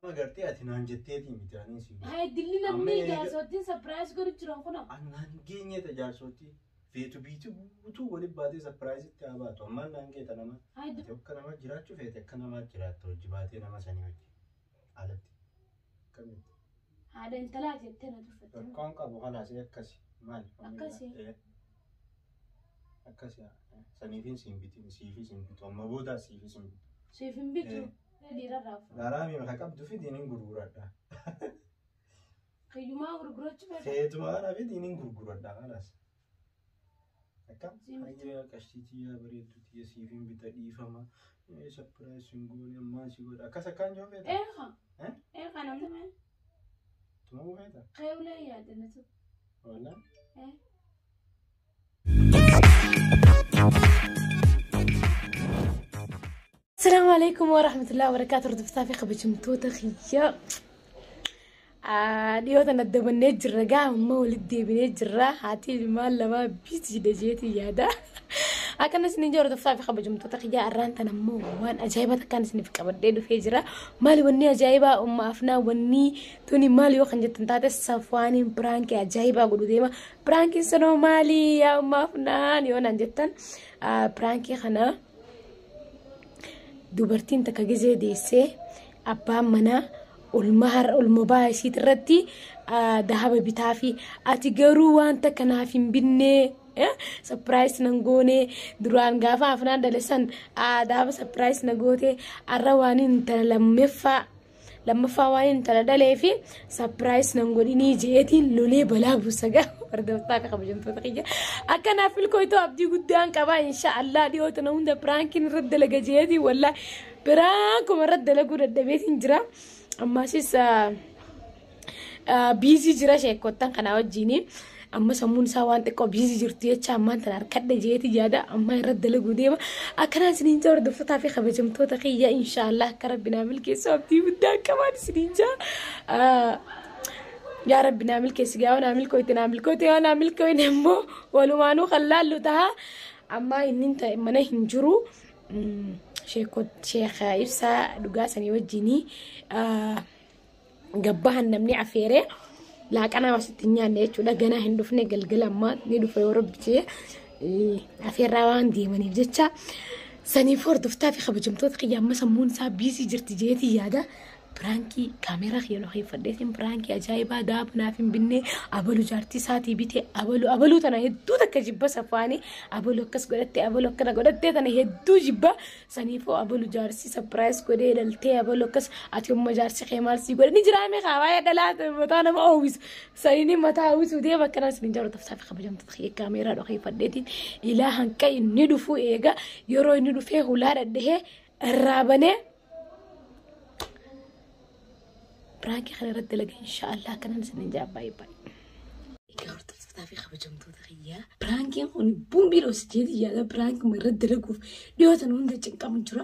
Amma gartee ati naan jetteetii miti ani si. Haa dilli Amma namni eega- jaarsootiin surprise godhu jiran kun. Annaan geenye tajaajiltooti feetu biitu guutuu waliin baatee sapiraayizitti haa baatu. Ammaan naan geeta nama. Haa Ati akka nama jiraachuu feete akka namaa jiraatta hojii baatee nama sanii hojii. Alatti. Akkamitti? Haadha intalaa jettee na tuffatte. Rakkoon qabu kalaasee akkasi. Maali? Akkasi. Akkasi. Saniifin siin bitin siifis hin bitu. Amma boodaa siifis hin bitu. Siif hin bitu. Dhiirarraa fuudha. Garaami maka qabdu fidiin hin gurguradha. Kiyyumaa gurgurachuu feeta. Feetuma kana fidiin hin gurguradha kalaas. Akkam? Siin bitu. Hayya qashtii tiyyaa bareeddu tiyya siif hin bita dhiifama. Sapiraayis hin goone ammaa si godha. Akkas akkaan jiru feeta? Eeqa. Eh? Eeqa namni mee? Tumamuu feeta? Qeewlee yaadde na tu. Walaa? Eh. السلام عليكم ورحمة الله وبركاته. Hordoftaa fi kabajamtoota kiyya. Dhiyoota naddabannee jirra gaa amma walitti deebinee jirra. Haati ilmaan lamaa biitiidha jeetii yaada. Akkanas ni jira hordoftaa fi kabajamtoota kiyya arraan tan ammoo waan ajaa'ibaa takkaan isiniif qabadhee dhufee jira. Maali wanni ajaa'ibaa umma afnaa wanni tuni maali yoo kan jettan taate Safwaaniin piraankii ajaa'ibaa godhu deema. Piraankiin sanoo maali yaa umma afnaan yoo naan jettan piraankii kana dubartiin takka gizee deessee abbaan manaa ulma har ulma baa isiit irratti dahaba bitaa fi ati garuu waan takka naaf hin binnee sapiraayis nan goone duraan gaafa afnaan dhale san dahaba sapiraayis na goote arra waan intala lammaffaa lammaffaa waan intala dhalee fi sapiraayis nan godhinii jeetiin lolee balaa buusa gaa hordoftaa fi kabajamtoota kiyya akkanaaf milkooytoo abdii guddaan qabaa insha Allah dhiyoota na hunda piraankiin irratti dalaga jeetiin wallaahi piraankuma irratti dalaguu dadhabeetiin jira ammaasis biizii jira sheekottan kanaa wajjini amma sammuun isaa waan xiqqoo biizii jirtu jecha ammaan tana harkadha jeeti yaada ammaa irratti dalaguu deema akkanaan isiniin jaa hordoftotaa fi kabajamtoota kiyya insha Allah akka rabbi naa milkeessu abdii guddaa qabaan isiniin jaa yaa rabbi naa milkeessi gaa naa milkooyte naa milkooyte yoo naa milkooyne immoo walumaanuu kan laallu taha ammaa inni ta'e mana hin jiru sheekot sheekh ibsaa dhugaa sanii wajjinii gabbahan namni afeeree laaqanaa wasitti hin nyaanne jechuudha. Ganaa hin dhufne galgala ammaa ni dhufa yoo rabbi jee afeerraa waan deemaniif jecha. Saniif hordoftaa fi kabajamtoota kiyya amma sammuun isaa biisii jirti jeetii yaada. Piraankii kaameeraa kiyya dhokeeffadheetiin piraankii ajaa'ibaa daaba naaf hin binne abalu jaartii isaatii bite abalu abaluu tana hedduu takka jibba safaanii abalu akkas godhatte abalu akkana godhatte tana hedduu jibba saniifoo abalu jaarsi sapiraayis godhee dhaltee abalu akkas ati umma jaarsi kee maal sii godhe ni jiraame kaa baay'ee dhalaa mataa nama oowwisu saniini mataa oowwisu deema akkanas ni jaaru tafsaa fi kabajamtoota kiyya kaameeraa dhokeeffadheetiin ilaa hanqa inni dhufu eega yeroo inni dhufee hulaa dhadhahee irraa banee piraankii kana irratti dalaga insha Allah akkanan isinin jaa baay'ee baay'ee. Egaa hordoftoota fi kabajamtoota kiyyaa piraankiin kun bumbii dhoos jeeti yaada piraankii irratti dalaguuf dhiyootan hunda cinqamu jira.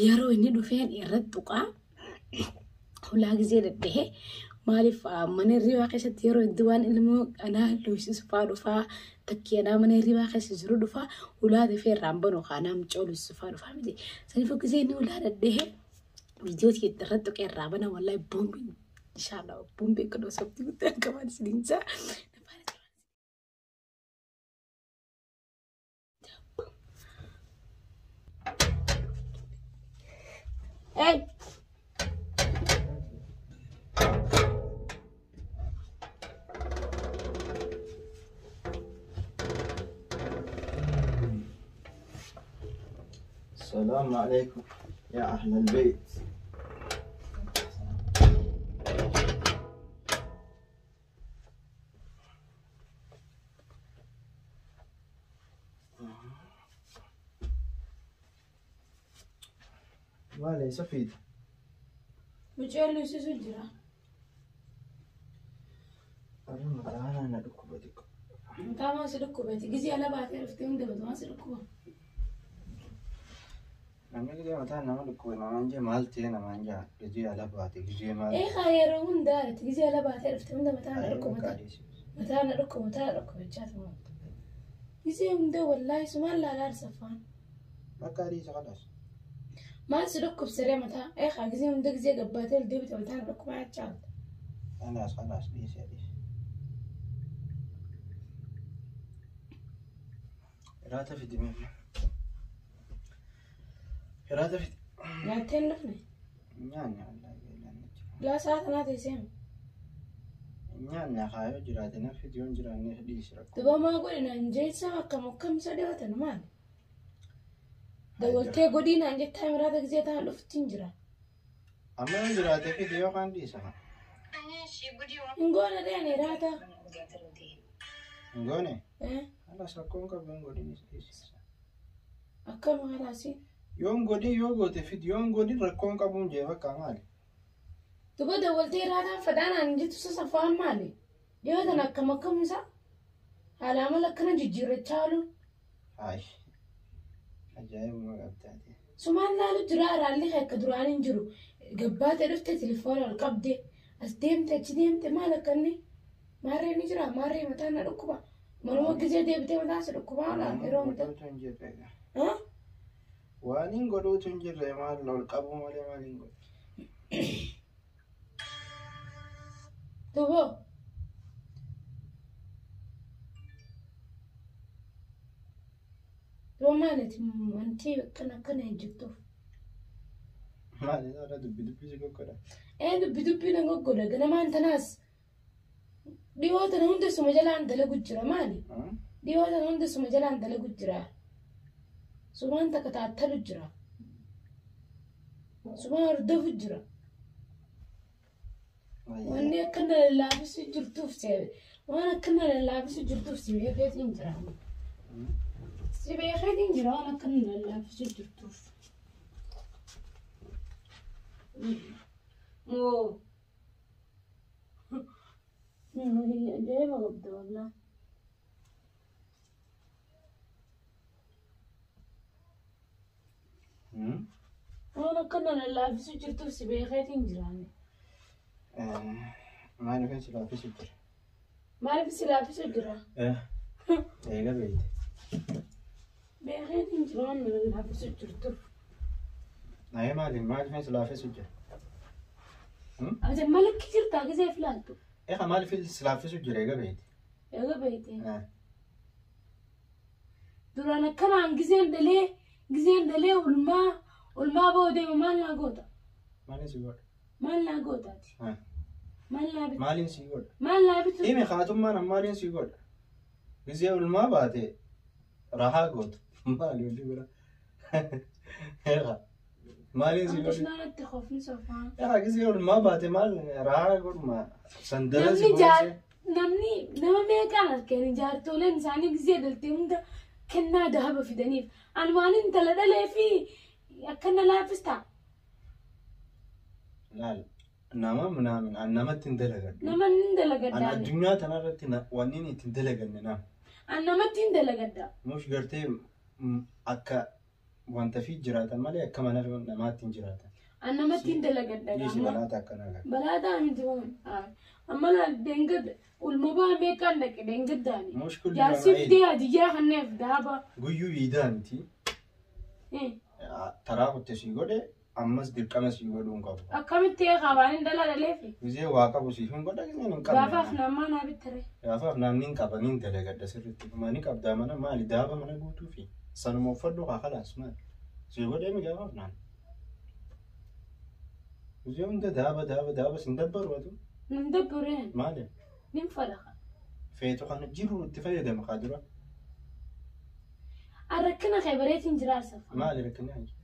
Yeroo inni dhufeen irratti tuqaa hulaa gizee dadhahee maaliif mana hirribaa keessatti yeroo hedduu waan ilmoo anaa loosisu fa'aa dhufaa takkii anaa mana hirribaa keessa jiru dhufaa hulaa dafee irraan banu kaanaa mucaa loosisu fa'aa dhufaa miti. Saniif gizee inni hulaa dadhahee viidiyoo irratti tuqee irraa bana wallahi boombiin inshallah boombii akka dhoosabdi guddaan qabaan isiniin jaa. Hey! السلام عليكم يا أهل البيت. Maali isa fiida? Mucaan loosisu jira. Arra mataa na dhukkuba xiqqoo. Mataa maa si dhukkubati? Gizee ala baatee dhuftee hunda mataa si dhukkuba. Namni gizee mataa nama dhukkuba namaan jee maal ta'e namaan jaa gizee ala baate gizee maal. Eegaa yeroo hundaa ati gizee ala baatee dhuftee hunda mataa na dhukkuba. Mataa na dhukkuba mataa na dhukkuba jechaa tuma. Gizee hunda wallaahi sumaan laalaa saffaan. Bakka adii isa kadhas. Maal si dhukkubsaree mataa? Eegaa gisee hunda gisee gabbaatee ol deebite mataan dhukkubaa jechaa. Khalaas khalaas dhiisi dhiisi. Hiraata fidi meemma. Hiraata fidi. Nyaattee hin dhufne? Nyaanni wallaahi beelaan ni jira. Laa sa'a tanaa teessee. Nyaanni kaayoo jiraate na fidi yoo hin jiraanne dhiisi rakkoo. Duba maa godhi naan jeessa akkam akkam isa dhiyoatan maali? Dawwaltee godhii naan jettaa miraata gisee ta'an dhufti hin jira. Amma yoo jiraate fidi yookaan dhiisa. Hin goone dheen hiraata. Hin goone? Eh, Khalaas rakkoon qabu hin godhin dhiisi. Akkam halaasi. Yoo hin godhin yoo goote fidi yoo hin godhin rakkoon qabuun jee bakka maali? Duba dawwaltee hiraataan fadhaa naan jettu sasafaan maali? Dhiyootan akkam akkam isa? Haala amala akkana jijjiirrachaa oolu. Hayi. Ajaa'ibuma qabdaati. Sumaan laalu jira raalli akka duraan hin jiru. Gabbaatee dhufte telefoona ol qabde as deemte achi deemte maal akka inni maarree ni jira maarree mataan na dhukkuba. Manuma gisee deebitee mataan si dhukkubaa oola yeroo hunda. Godhuutu hin jirre egaa. Haa? Waan hin godhuutu hin jirre maal ol qabuu malee maal hin godhu. Duboo. Duboo maaliti wanti akkana akkana hin jirtuuf. Maali irra dubbi dubbi si goggodha. Ee dubbi dubbii na goggodha ganamaan tanaas dhiyoo tana hunda suma jalaan dalagu jira maali? Dhiyoo tana hunda suma jalaan dalagu jira. Sumaan takka taattalu jira. Sumaan hordofu jira. Wanni akkana lallaafisu jirtuuf si waan akkana lallaafisu jirtuuf si beekeetiin jira. Si beekeetiin jira waan akkana lallaafisu jirtuuf. Moo. Ajaa'iba qabda wallaahi. Waan akkana lallaafisu jirtuuf si beekeetiin jira. Maaliif si laaffisu jira? Maaliif si laaffisu jira? Eega beeyte. Beekeetiin jira waan lallaafisu jirtuuf. Ayee maaliif maaliif si laaffisu jira? Ati malakki jirtaa gisee filaaltu. Eega maaliif si laaffisu jira eega beeyte? Eega beeyte. Duraan akkanaan giseen dalee ulmaa ba'uu deema maal naa goota? Maaliin si godha? Maal naa gootaati? Maal naa bitu? Maaliin si godha? Maal naa bitu? Himi haatummaan maaliin si godha? Gisee ulmaa baate rahaa goota. Maali olli bira? Eega maaliin si godha? Qishnaanatti qofni sofaa. Eega gisee ulmaa baate maal rahaa godhuma sandalan si godha. Namni nama meeqaan arganii jaartoleen isaanii gisee daltee hunda kennaa dahaba fidaniif. Ani waan intala dhalee fi akkana laaffistaa. Laal nama minaamin an namatti hin dalagadhu. Nama hin An dalagaddaa. addunyaa tanarratti wanni inni ittiin dalaganne nama. An namatti hin dalagaddaa. Mush gartee akka wanta fi jiraatan malee akka mana namaatti hin jiraatan. An namatti hin dalagaddaa. Dhiisi balaata akkanaa qaba. Balaa miti waan. Amma laal deengad ulma baa meeqaan dhaqe deengaddaani. Mush kulli Jaarsi nama fidee hadiyyaa kanneef daaba. Guyyuu iidaa miti. Taraa kutte sii godhe ammas dirqama sii godhuu hin qabu. Akkamitti eegaa waan hin dhala dhaleefi? Gisee waa qabu siif hin godha giseen hin qabne. Gaafaaf namaa naa bittare. Gaafaaf namni hin qaba ni dalagadha sirriitti. Mani qabdaa mana maali daaba mana guutuu fi sanuma uffadhu haa khalaas maali. Sii godhee mi gaafaaf naan. Gisee hunda daaba daaba daaba sin dabbaru atu Nan dabbareen maali? nin falaqa. Feetu kana jiru itti fayyadama kaa dura. Rakkina kee bareetiin jiraarsa. Maali rakkinni hanji?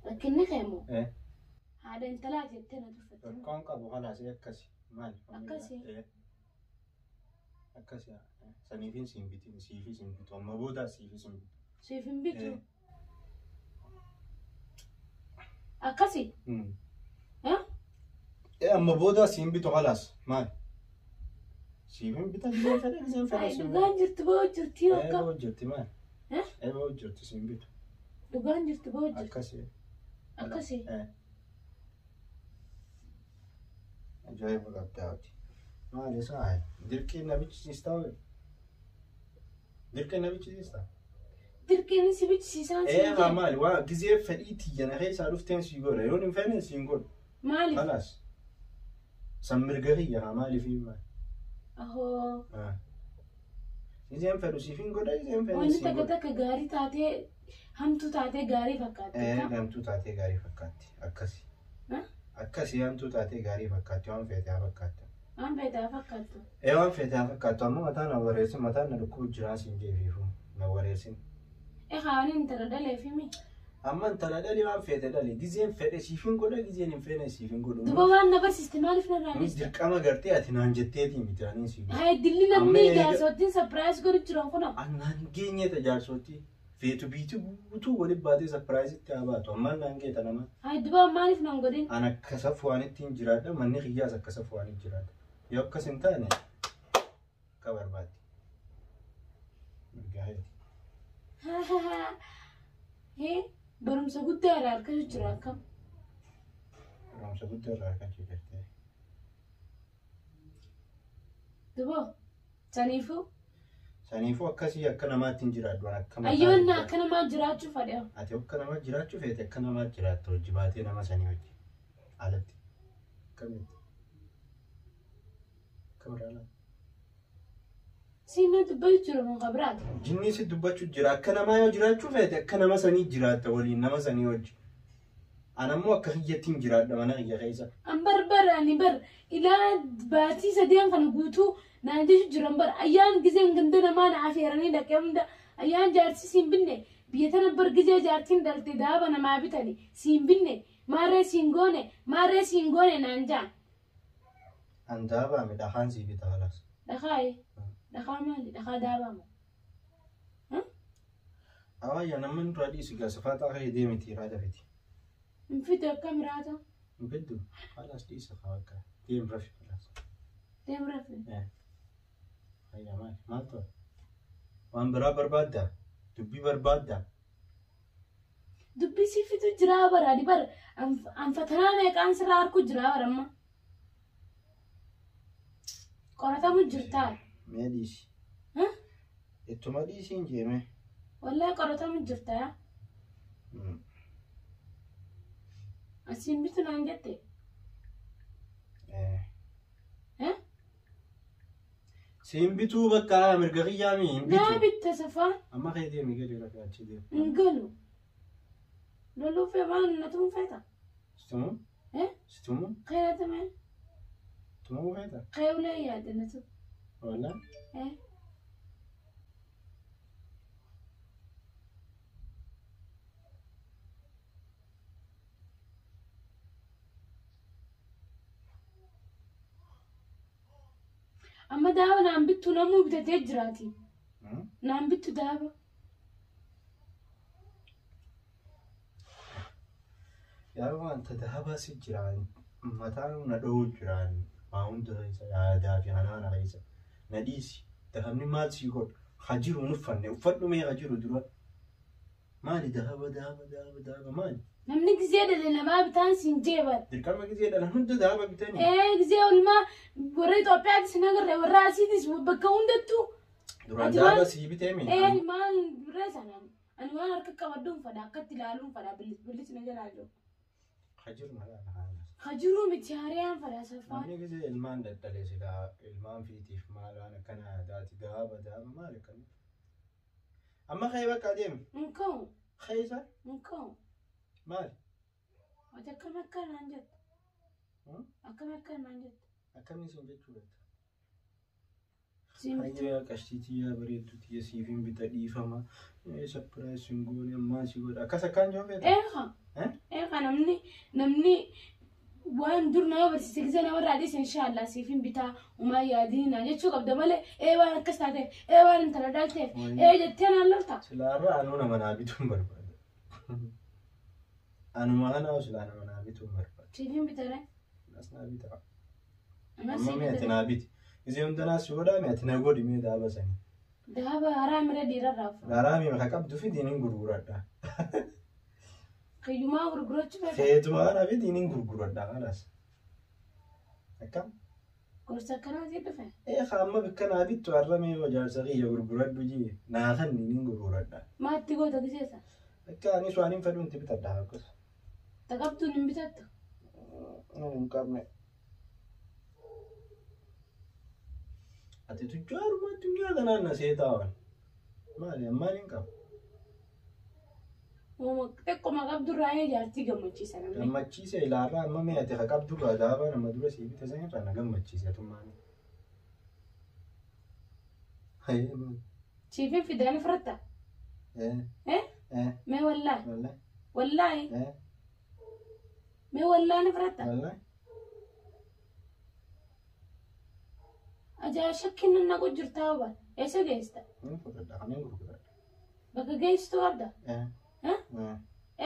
Rakkinni kee moo haadha intalaa jettee na tuffatte. Rakkoon qabu khalaas akkasi maali? Akkasi? Akkasi saniifin siin bitin siifis hin bitu amma boodaa siifis hin bitu. Siif hin bitu. Akkasi? Amma boodaa siin bitu khalaas maali? Siifin bita giseen fedhe giseen fedhe siin bitu. Dhugaan jirtu ba'u jirti akka. Eeboo jirti maali? Eeboo jirti siin bitu. Dhugaan jirtu ba'u jirti. Akkasi. Akkasi. Ajaa'iba qabdaati. Maali isaa? Dirqii namichi siistaa? Dirqii namichi siistaa? Dirqiin si bichisiisaan si Ee haa maali waa gizee fedhii tiyya na keessaa dhufteen sii godha yoon hin feene siin godhu. Maaliif? Khalaas. San mirga kiyya haa maaliif hin maali. Ahoo. Gizeen fedhu siif hin godha gizeen fedhu Wanni siin takka godha. takka gaarii taatee hamtuu taatee gaarii fakkaatti. Ee hamtuu taatee gaarii fakkaatti akkasi. Akkasi hamtuu taatee gaarii fakkaatti waan feete haa fakkaattu. Waan feete haa fakkaattu. Ee waan feete haa fakkaattu amma mataa na wareersin mataa na dhukkubu jiraa siin jeefiifu na wareersin. Ee haa intala dhaleef himi. Amma intala dhali waan feete dhali gizeen fedhe siif hin godha gizeen hin feene siif hin godhu. Duba waan na barsiiste maaliif narraa dhiiste? Dirqama gartee ati naan jetteetii miti aniin siif. Haa dilli namni jaarsoottiin sapiraayis godhu jiran kuna. Naan geenye tajaajiltooti feetu biitii guutuu waliin baatee sapiraayizitti haa baatu ammaan naan geeta nama. Haa duba maaliif naan godhin? An akka safuwaanitti hin jiraadha manni kiyyaas akka safuwaanitti jiraadha. Yoo akkas hin taane akka barbaadde. Mirgaa heeti. Hee barumsa guddaa irraa argachuu jira akkam. Barumsa guddaa irraa argachuu jirte. Duboo saniifuu. Saniifuu akkasii akka namaatti hin jiraadhu akka mataa. Ayyoonna akka namaa jiraachuu fedha. Ati akka namaa jiraachuu feete akka namaa jiraatta hojii baatee nama sanii hojii alatti. Akkamitti? Akka biraa Siin na dubbachuu jiru mun kabiraati. Jinni si dubbachuu jira akka namaa yoo jiraachuu feete akka nama sanii jiraatta waliin nama sanii hojii. An ammoo akka kiyyatti hin jiraadha mana kiyya keessa. An barbara ani bar ilaa baatii sadeen kana guutuu naan jechu jiran bar ayyaan gizeen ganda namaa na afeeranii dhaqee hunda ayyaan jaarsi siin binne biyya tana bar gizee jaartiin dhalte daaba namaa bitani siin binne maarree siin goone maarree siin goone naan jaan. An daabaa mi dhakaan sii bita halas. Dhakaaye dhakaa maali dhakaa daabaa moo? Awwaayya namni dura dhiisi gaa safaataa kee deemiti raada fiti. Hin fidu akkam raata? Hin fiddu halas dhiisa haa bakka deem rafi halas. Deem rafi. Ayya maali maal ta'u? Waan biraa barbaaddaa? Dubbii barbaaddaa? Dubbii si fidu jiraa bara ani bara an fatanaa meeqaan sirraa harku jiraa bara amma. Qoratamu jirtaa. Mee dhiisi. Ittuma dhiisiin jeeme. Wallahi qoratamu jirtaa. Asiin bitu naan jette. Siin bituu bakka mirga kiyyaami hin bitu. Naa bitta safaa. Amma kee deemi gadi rafi achi deemi. Hin galu. Loluu fee waan na tumuu feeta. Situmuu? Situmuu? Kee na tumee. Tumuu feeta? Kee ulee yaadde na tum. Walaa? Amma daaba naan bittu namuu bitatee jiraati. Naan bittu daaba. Yaa wanta daabaa si jiraan mataan na dha'uu jiraan waa hunda keessa yaadaa fi hanaana keessa na dhiisi dahabni maal sii godhu ha jiru hin uffanne uffadhu mee ha jiru dura maali dahaba dahaba dahaba dahaba maali. Namni gizee dhale namaa bitaan siin jeeban. Dirqama gizee dhalan hunda dahaba bitanii. Ee gizee olmaa warra Itoophiyaattis hin agarre warra asiitis bakka hundattuu. Duraan dahaba sii bitee mi? Ee maal birra sanaan ani waan harka qabadhuun fadha akkatti ilaaluun fadha bilis bilis na jalaa jiru. Hajiru malaa lahaa. Hajiruu miti hariyaan fadha safaan. Namni gizee ilmaan dadhalee silaa ilmaan fiitiif maal waan akkana aadaati dahaba dahaba maal akkana. Amma ka'ee bakka adeemi. Hin ka'u. Ka'ee isaa? Hin ka'u. Maali? Ati akkam akka naan jettu? Akkam akka naan jettu? Akkamiin siin jechuu beekta? Hayyaa qashtiitii yaa bareedduuti siif hin bita dhiifama. Sapiraayis hin goone ammaa si godha. Akkas akkaan jiru beekta? Eeqa. Eeqa namni waan dur nama barsiise gisee namarraa dhiise inshaallah siif hin bitaa umaa yaadinaa jechuu qabda malee ee waan akkas taateef ee waan intala dhalteef ee jettee naan lolta. Silaarraa anuu nama naa bituu hin barbaadu. Anuma kanaa silaa nama naa bituu hin barbaadu. Siif hin bitare? As naa bitaa. Amma mee ati naa biti. Gisee hundanaa si godhaa mee ati na godhi mee daaba sanii. Daaba haraa mira dhiirarraa uffata. Haraa mira ka qabdu fidiin hin gurguradha. Kiyyumaa gurgurachuu feeta? Feetuma kana fidiin hin gurguradha kanas. Akkam? Gorsa akkanaa sii dhufe. Ee amma bikka naa bittu har'a mee yoo jaarsa kiyya gurguradhu jee naa kan niin gurguradha. Maatti goota giseessa. Akka anis waan hin fedhu itti bitadha akkas. Taqabtuun hin bitattu. Hin qabne. Ati tujjaaruma addunyaa kanaan na seetaa. Maali ammaan hin qabu. Xiqquma qabdurraa ee jaartii gammachiisa namni. Gammachiise ilaarraa amma mee ati ka qabdurraa daabaa nama dura sii bite san irraa na gammachiise tummaan. Hayyee maali? Siifin fidanii fudhatta. Eh Eh? eh Mee wallaahi. wallahi Wallaahi. eh Mee wallaahi ni fudhatta. wallahi. Ajaa'iba shakkiin nan naqu jirtaa hubaa. Eessa geessita? Hin fudhadha kan hin gurguradha. Bakka geessitu qabda. Eh Eh? eh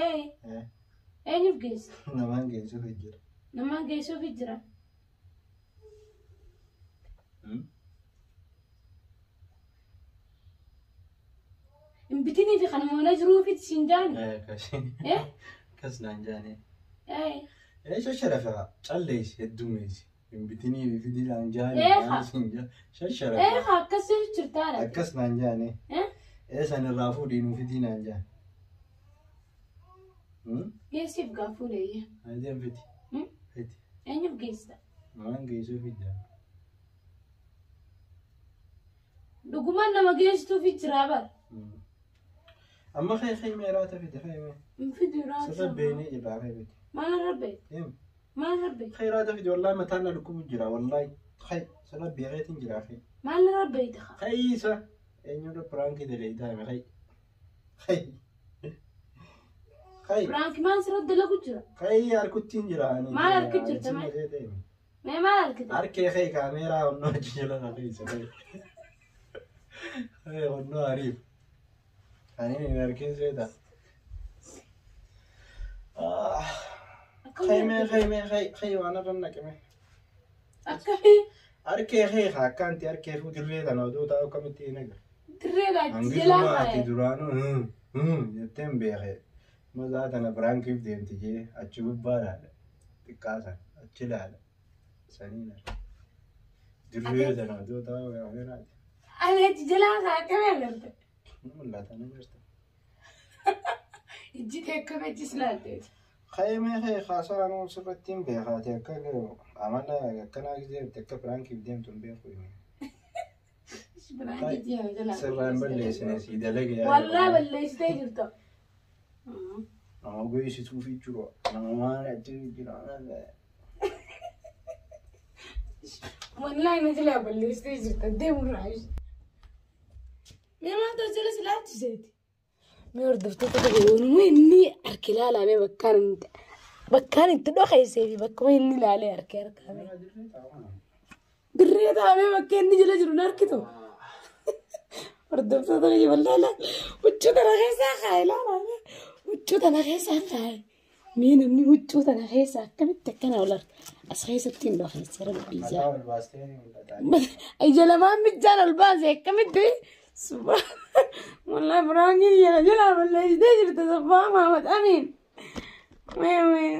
Ee eh eenyuuf geessita? namaan geessuuf jira. Namaan geessuuf jira. Hin bitinii fi kanuma mana jiruufit siin jaani. Eh kas Eh? kas naan jaanee. Ee Eh shasharafa calleessi heddumeessi. Hin bitinii fi fidii naan jaanee. Eeha. Ee shasharafa. ee akkasii jirtaadha. Akkas naan jaanee. Eh? Ee san irraa fuudhii nuu fidii naan jaan. Geessiif gaafuu leeyya. Adeem fiti. Hmm? Fiti. Eenyuuf geessita? Namaan geessuuf jira. Dhugumaan nama geessituuf jira bara. Amma kee kee meeraata fiti kee mee. Hin fidu Sirra beenee jira kee fiti. Maal rabbe? Deem. Maal rabbe? Khayraata fiti wallahi mataan na dhukkubu jira wallahi. Khay sirra beekeetiin jira kee. Maal rabbe ta'a? Khayyisa. Eenyurra piraankii daleeydaa khay. Khay. Khay. Biraanki maal sirra dalagu jira? Khay harkuttiin jira ani. Maal harki jirta maal? Mee maal harkita? Harkee khay kaameeraa onnoo achi jala na keessa khay. Khay onnoo ariif. Ani hin harkin seeta. Khay mee khay mee khay khay waan irra naqime. Akkamii Harkee khay akkaanti harkee fuu dirree tana oduu taa'u akkamitti hin agarre. dirree achi jalaa Hangisuma ati kaa'e. duraanuu jettee hin beekee. Mazaa tana biraankiif deemti jee achi gubbaa laala. Xiqqaa sana achi laala. Sanii laala. Dirree tana oduu taa'u kaameraati. Ani achi jalaa kaa'e akkamii agarte? Ni mul'ata ni jirta. Ijji tee akkamii achis laalteeti? Khaymee kee haasaanuu sirriitti hin beekaate akka amala akkanaa gizeerti akka biraankiif deemtu hin beeku. Biraanki ji'a jalaa. Sirraa hin balleessine sii dalage. Wallaa balleessitee jirta. Nama geessituufi jiru. Nama maal achi jira. Wallaahi na jalaa balleessitee jirta deemurraa. Mee maaltu as jala si laalchiseeti? Mee hordoftoota tokko inni harki ilaalamee bakkaan itti dhokeessee fi bakkuma inni ilaalee harkee harkaame. Dirree taa'amee bakka inni jala jiru hin argitu. Hordoftoota kiyya wallaahi huccuu tana keessaa kaa'e ilaalaa huccuu tana keessaa kaa'e. Mee namni huccuu tana keessaa akkamitti akkana ol arga? As keessatti hin dhokeesse rabbii jaa. Mataa ol baastee ni mul'ata. Ija lamaan mijjaan ol baase akkamitti? Wallahi biraankiin jala jalaa balleessitee jirta sabbaa Mahamad Amiin. Mee mee.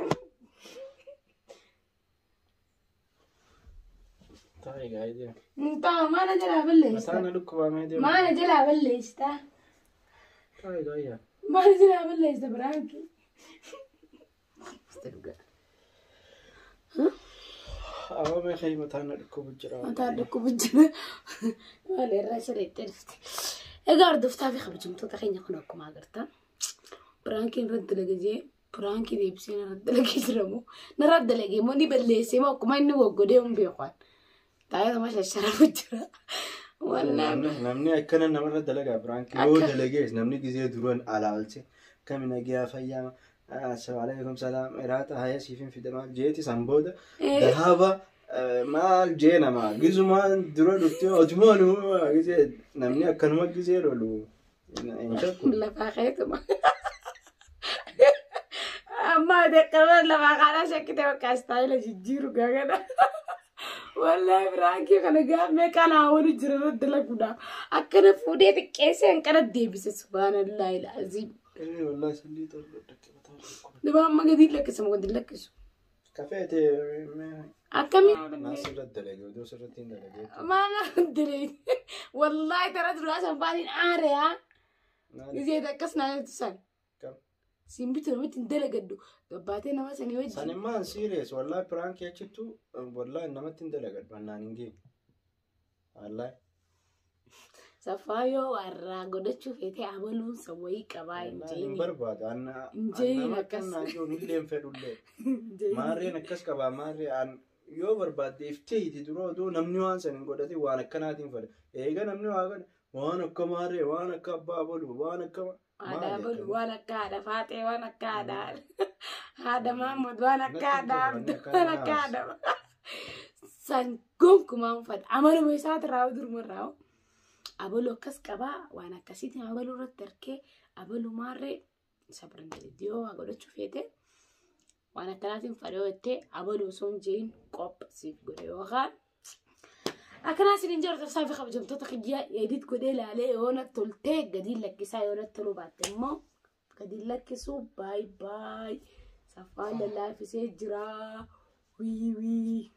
Taa'e gaa'ee deema. Ta'a maana jalaa balleessita? Mataan na dhukkubamee deema. Maana jalaa balleessita? Taa'e gaa'ee. Maana jalaa balleessita biraankii? Amma beekee mataan na dhukkubu jira. Mataan dhukkubu jira. Maal irraa sirriitti dhufte. Egaa hordoftaa fi kabajamtoota keenya kun akkuma agartan biraankiin irratti dalagee jee biraankii deebisee narratti dalagee jira moo narratti dalagee moo ni balleessee moo akkuma inni waggodee hin beekan. Taa'ee nama shasharafu jira. Wallaahi. Namni akkana namarra dalagaa biraankii yoo dalagees namni gizee duran alaalche kami nagiyaa fayyaa assalaamu salaam iraata haya siifin fide maal jeeti san booda dahaba maal jee nama gizumaan dura dhuftee otumaan gizee namni akkanuma gizee lolu hin shakku. Lafaa keetuma. Amma deeqama lafaa kaanaa shakkite bakka istaayila jijjiiru gaagana. Wallahi biraankii kana gaaffee kana hawwanu jira irratti dalaguudha. Akkana fuudhee xiqqeessee hanqana deebise subhaanallahi alazim. Wallahi sallii torba dhaqqabataa. Daba amma gadi lakkisu gadi lakkisu. Kafeete Akkamii? Maal sirratti dalage odoo sirratti hin dalagee. Maal dalage? Wallaahi tara duraa san baaniin aare haa. Gizee akkas naa jettu san. Kam? Siin bitu namatti hin dalagaddu. Gabbaatee nama sanii wajjin. San immaan serious wallahi piraankii achittu wallahi namatti hin dalagadhu annaan hin geenye. Wallahi. Saffaa yoo warraa godhachuu feetee abaluun san wayii qabaa hin Wallahi hin jeeni. barbaadu. Hin jeeni Nama akkas. akkam naan jiru illee hin fedhullee. Hin jeeni. Maarreen akkas qabaa maarree an yoo barbaadde ifteeti dura odoo namni waan san hin godhatin waan akkanaatiin fedha. Eega namni waa godhe waan akka maarree waan akka abbaa abaluu waan akka Haadha maali abaluu akkana? waan akka haadha faaxee waan akka haadha haadha maamud waan akka Natti hin haadha tolu abduu wanni waan akkanaa akka naas. haadha san gonkumaa hin fedha. Amaluma isaati raawwa duruma raawwa. Abaluu akkas qabaa waan akkasiitiin abaluu irratti harkee abaluu maarree isa biran jedhe yoo waa godhachuu feete waan akkanaatiin fedha yoo jettee abaluu osoo hin jeein qopha siif godhe yookaan akkanaa isin hin jedhu fi kabajamtoota kiyya edit godhee ilaalee yoo natti toltee gadi lakkisaa yoo natti toluu baatte immoo gadi lakkisuu baay baay. Saffaan lallaafisee jira. Wii wii.